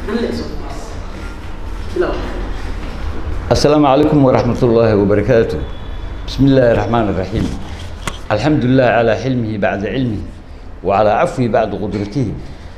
Unless, of course. Bilow. السلام عليكم ورحمة الله وبركاته. بسم الله الرحمن الرحيم. الحمد لله على حلمه بعد علمه، وعلى عفوه بعد قدرته،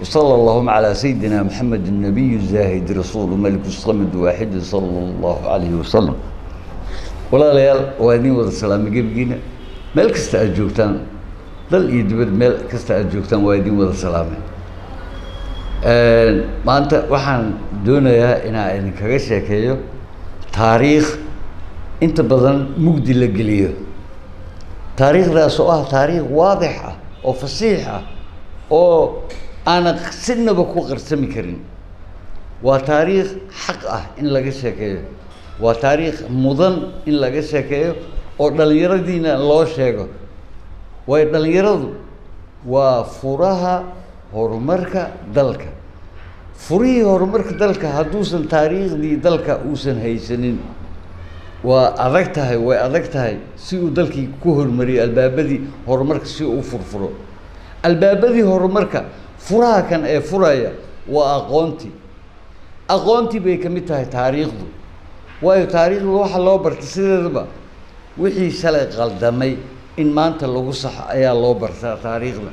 وصلى اللهم على سيدنا محمد النبي الزاهد رسول ملك الصمد واحد صلى الله عليه وسلم. Walaalayaal, waa idin wada salaamay gebigiina, meel kasta aad joogtaan, dal iyo dibad, meel kasta aad joogtaan waa idin wada salaamay. Maanta waxaan doonayaa inaan idinkaga sheekeeyo taariikh inta badan mugdi la geliyo, taariikhdaas oo ah taariikh waadix ah oo fasiix ah oo aanan sinaba ku qarsami karin. Waa taariikh xaq ah in laga sheekeeyo, waa taariikh mudan in laga sheekeeyo oo dhallinyaradiina loo sheego, waayo dhallinyaradu waa furaha horumarka dalka. Furihii horumarka dalka hadduusan taariikhdii dalka uusan haysanin, waa adag tahay, way adag tahay si uu dalkii ku horumariyo, albaabadii horumarka si uu u furfuro. Albaabadii horumarka furaha kan ee furaya waa aqoontii. Aqoontii bay ka mid tahay taariikhdu, waayo taariikhdu waxa loo bartay sideedaba wixii shalay qaldamay in maanta lagu saxo ayaa loo bartaa taariikhda.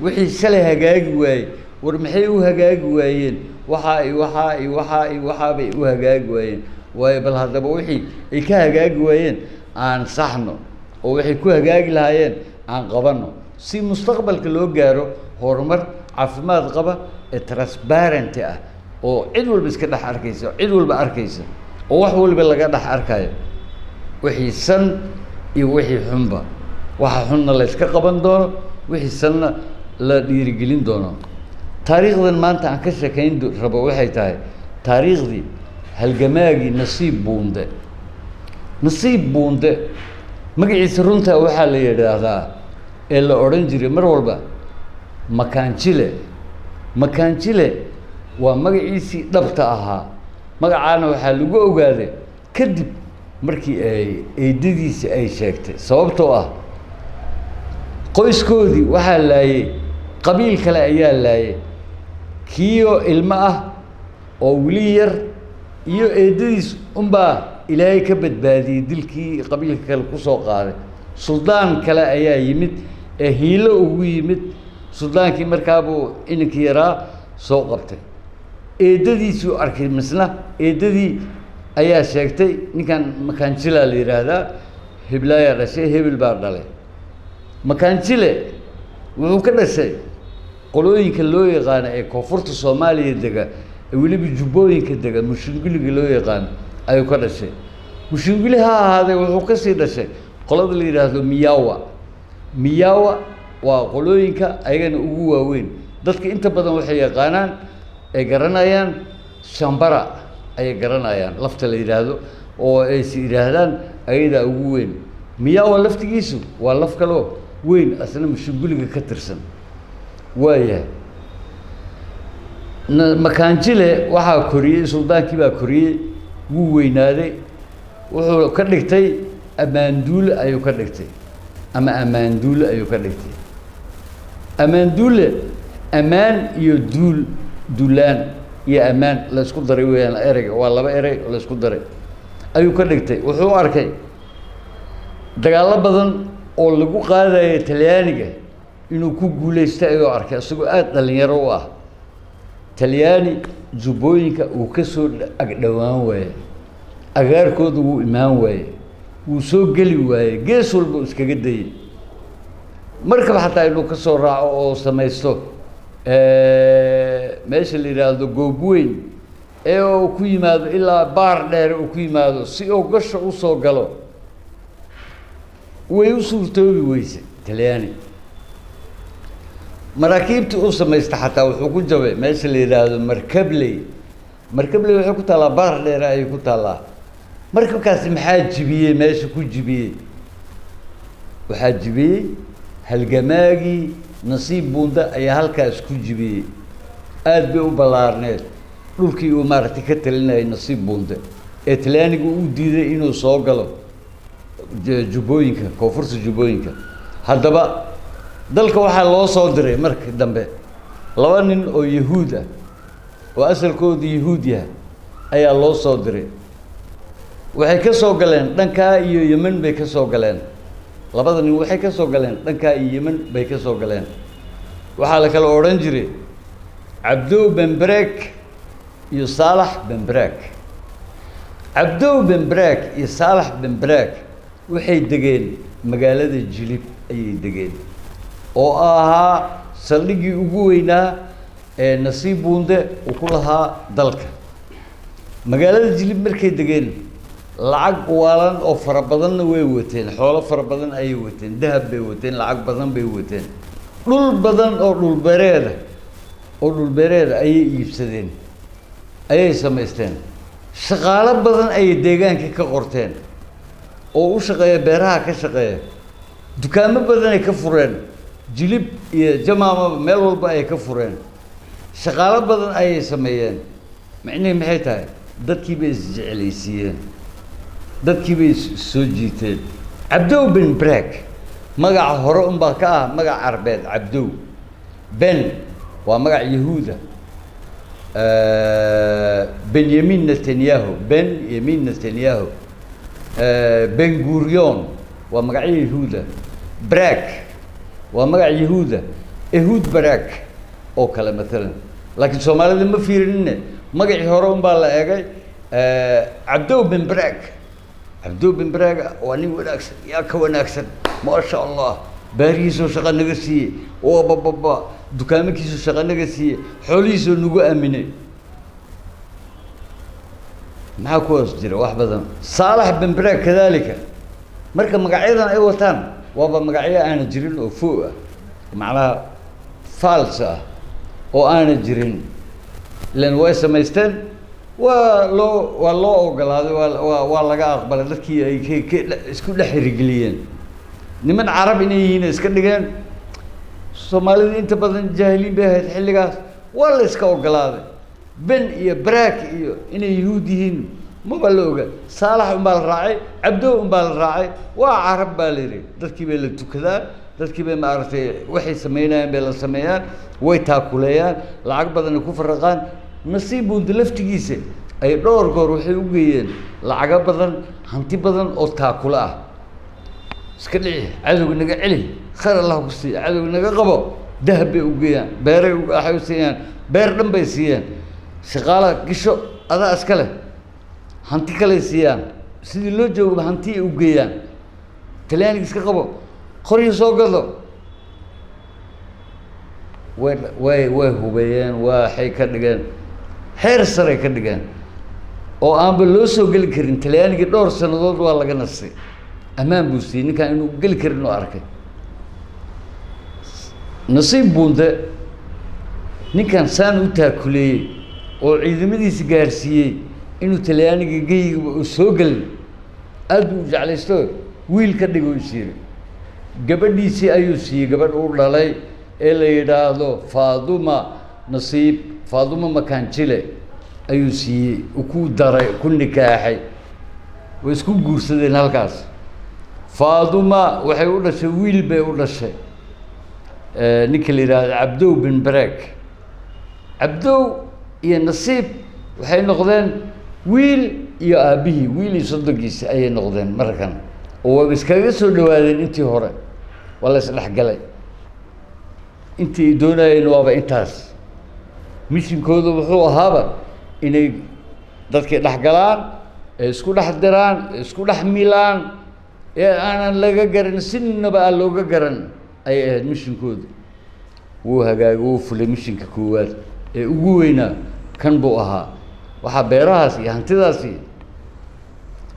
Wixii shalay hagaagi waayey, war maxay u hagaagi waayeen? Waxaa iyo waxaa iyo waxaa iyo waxaabay u hagaagi waayeen. Waayo, bal haddaba wixii ay ka hagaagi waayeen aan saxno, oo waxay ku hagaagi lahaayeen aan qabanno, si mustaqbalka loo gaaro horumar caafimaad qaba ee transparent ah, oo cid walba iska dhex arkaysa, cid walba arkaysa, oo wax walba laga dhex arkayo, wixii san iyo wixii xunba. Waxa xunna la iska qaban doono, wixii sanna la dhiirigelin doono. Taariikhdan maanta aan ka sheekayn rabo waxay tahay taariikhdii halgamaagii Nasiib Buunde. Nasiib Buunde magaciisa runta waxaa la yidhaahdaa ee la odhan jiray mar walba Makaanjile. Makaanjile waa magaciisii dhabta ahaa. Magacaana waxaa lagu ogaaday kadib markii ay eedadiisi ay sheegtay, sababtoo ah qoyskoodii waxaa laayay qabiil kale ayaa laayay, kiyo ilmo ah oo weli yar iyo eedadiis unbaa Ilaahay ka badbaadiyey dilkii qabiilka kale kusoo qaaday. Suldaan kale ayaa yimid ee hiilo ugu yimid. Suldaankii markaabuu inankii yaraa soo qabtay, eedadiisuu arkay. Misna eedadii ayaa sheegtay, ninkan Makaanjilaa la yidhaahdaa, heblaayaa dhashay, hebel baa dhalay. Makaanjile wuxuu ka dhashay qolooyinka loo yaqaano ee koonfurta Soomaaliya dega, ee weliba Jubbooyinka dega, Mushunguliga loo yaqaano ayuu ka dhashay. Mushunguli ha ahaadee, wuxuu kasii dhashay qolada la yidhaahdo Miyawa. Miyawa waa qolooyinka ayagana ugu waaweyn. Dadka inta badan waxay yaqaanaan ay garanayaan Shambara ayay garanayaan, lafta la yidhaahdo oo ay is yidhaahdaan ayadaa ugu weyn. Miyawa laftigiisu waa laf kaloo weyn, asna mushunguliga ka tirsan waayahay. Makaanjile waxaa koriyey suldaankii baa koriyey, wuu weynaaday, wuxuu ka dhigtay ammaanduule ayuu ka dhigtay, ama ammaanduule ayuu ka dhigtay. Ammaanduule, ammaan iyo duul, duulaan iyo ammaan la isku daray weeyaan ereyga, waa laba erey oo la isku daray ayuu ka dhigtay. Wuxuu arkay dagaallo badan oo lagu qaadayo Talyaaniga inuu ku guuleystay ayuu arkay, isagoo aada dhalinyaro u ah. Talyaani Jubbooyinka uu ka soo agdhowaan waaye, agaarkooda wuu imaan waaye, wuu soo geli waaye, gees walba uu iskaga dayey. Markaba xataa inuu ka soo raaco oo samaysto meesha la yidhaahdo Goobweyn ee uu ku yimaado ilaa Baar Dheere uu ku yimaado, si uu gasha usoo galo, way u suurtoobi weyse. Talyaani maraakiibtii uu samaysta xataa wuxuu ku jabay meesha la yidhaahdo Markabley. Markabley waxay ku taallaa Baar Dheere ayay ku taallaa. Markabkaasi maxaa jibiyey? Meesha ku jibiyey waxaa jibiyey halgamaagii Nasiib Buunda ayaa halkaas ku jibiyey. Aada bay u ballaarneed dhulkii uu maaragtay ka talinayay Nasiib Buunde ee Talyaanigu u diiday inuu soo galo Jubbooyinka, koonfurta Jubbooyinka. Haddaba dalka waxaa loo soo diray markii dambe laba nin oo Yahuud ah. Oo asalkoodu Yahuud yahay ayaa loo soo diray. Waxay ka soo galeen dhankaa iyo Yemen bay ka soo galeen. Labada nin waxay ka soo galeen dhankaa iyo Yemen bay ka soo galeen. Waxaa la kala odhan jiray Cabdow Benbrek iyo Saalax Benbrek. Cabdow Benbrek iyo Saalax Benbrek waxay degeen magaalada Jilib ayay degeen, oo ahaa saldhiggii ugu weynaa ee Nasiib Buunde uu ku lahaa dalka. Magaalada Jilib markay degeen, lacag waalan oo fara badanna way wateen, xoolo fara badan ayay wateen, dahab bay wateen, lacag badan bay wateen, dhul badan oo dhulbeereeda ayay iibsadeen, ayay samaysteen, shaqaalo badan ayay deegaankii ka qorteen oo u shaqeeya, beeraha ka shaqeeya, dukaamo badan ay ka fureen Jilib iyo Jamaamaba, meel walba ay ka fureen, shaqaalo badan ayay sameeyeen. Micnihii maxay tahay? Dadkii bay isjeclaysiiyeen, dadkii bay soo jiiteen. Cabdow Ben Brek magaca hore unbaa ka ah magac Carbeed. Cabdow Ben waa magac Yahuuda, Benyamin Netanyahu, Benyamin Netanyahu, Ben Gurion waa magacyo Yahuuda. Brek waa magac Yahuuda, Ehud Barak oo kale maalan. Laakiin Soomaalida ma fiirinine, magacii hore unbaa la eegay. Cabdow Ben Brek, Cabdow Ben Brek waa nin wanaagsan, yaa ka wanaagsan, maasha Allah, baarihiisoo shaqa naga siiyey, oo bababa dukaamankiisoo shaqa naga siiyey, xoolihiisoo nagu aaminay. Maxaa ku hoos jira? Wax badan. Saalax Ben Brek kadalika. Marka magacyadan ay wataan waaba magacyo aana jirin oo fo ah, macnaha fals ah oo aana jirin, ilan way samaysteen, waa loo ogolaaday, waa laga aqbalay. Dadkii ay k isku dhex hirgeliyeen, niman Carab inay yihiin iska dhigeen. Soomaalida inta badan jaahiliin bay ahayd xilligaas, waa la iska ogolaaday. Ben iyo Brak iyo inay Yahuud yihiin maba la oga. Saalax unbaa la raacay, Cabdow unbaa la raacay, waa Carab baa la yidhi. Dadkii bay la tukadaan, dadkii bay maaragtay waxay sameynayaan bay la sameeyaan, way taakuleeyaan, lacag badanay ku faraqaan. Nasiib Buunde laftigiisa ay dhowr goor waxay u geeyeen lacago badan, hanti badan oo taakulo ah. Iska dhici cadowga, naga celi, khayr Allah ku siiya, cadowga naga qabo. Dahab bay u geeyaan, beeray waxay u siiyaan, beer dhan bay siiyeen, shaqaala gisho adaa iska leh, hanti kaley siiyaan, sidii loo joogaba hanti ay u geeyaan. Talyaaniga iska qabo, qoryo soo gado. Way hubeeyeen, waxay ka dhigeen xeer saray ka dhigeen oo aanba loo soo geli karin. Talyaanigii dhowr sanadood waa laga nastay, ammaan buu siiyey ninkaan inuu geli karin oo arkay. Nasiib Buunde ninkan saan u taakuleeyey oo ciidamadiisa gaarsiiyey inuu Talyaaniga geyigaba uu soo gelin, aad buu u jeclaysto, wiil ka dhigo is yiri. Gabadhiisii ayuu siiyey, gabadh uu dhalay ee la yidhaahdo Faaduma Nasiib, Faaduma Makaanjile ayuu siiyey, ku daray, ku nikaaxay, way isku guursadeen halkaas. Faaduma waxay u dhashay wiil bay u dhashay, ninka la yidhaahdo Cabdow bin Barek. Cabdow iyo Nasiib waxay noqdeen wiil iyo aabbihii, wiil iyo soddonkiisi ayay noqdeen markan, oo wayba iskaga soo dhawaadeen intii hore, waa la isdhexgalay. Intii ay doonayeen waaba intaas. Mishinkooda wuxuu ahaaba inay dadkay dhex galaan, ee isku dhex diraan, ee isku dhex milaan, ee aanan laga garan, sinaba aan looga garan ayay ahayd mishinkooda. Wuu hagaagay, wuu fulay. Mishinka koowaad ee ugu weynaa kan buu ahaa. Waxaa beerahaas iyo hantidaasi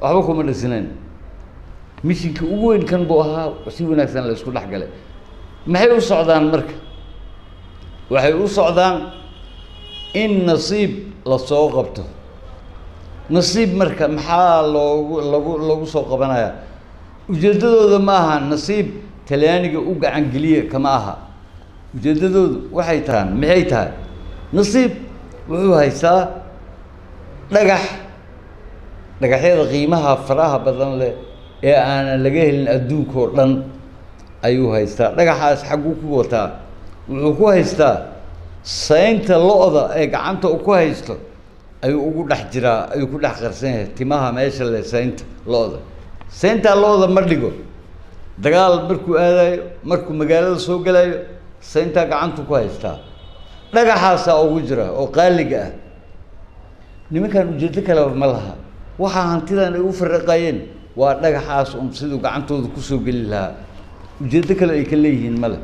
waxba kuma dhisnayn. Mishinka ugu weyn kan buu ahaa. Si wanaagsan la isku dhex galay. Maxay u socdaan marka? Waxay u socdaan in Nasiib la soo qabto. Nasiib marka maxaa loogu lagu lagu soo qabanayaa? Ujeeddadooda ma aha Nasiib Talyaaniga u gacan geliye, kama aha. Ujeeddadoodu waxay tahay, maxay tahay? Nasiib wuxuu haystaa dhagax, dhagaxyada qiimaha faraha badan leh ee aanan laga helin adduunka oo dhan ayuu haystaa. Dhagaxaas xagguu ku wataa? Wuxuu ku haystaa Saynta lo'da ee gacanta uu ku haysto ayuu ugu dhex jiraa, ayuu ku dhex qarsan yahay timaha meesha le saynta lo'da. Sayntaa lo'da ma dhigo. Dagaal markuu aadayo, markuu magaalada soo gelayo, sayntaa gacantu ku haystaa, dhagaxaasaa ugu jira oo qaaliga ah. Nimankan ujeeddo kaleba ma laha. Waxaa hantidan ay u faraqayeen waa dhagaxaas un siduu gacantooda kusoo geli lahaa. Ujeeddo kale ay ka leeyihiin male.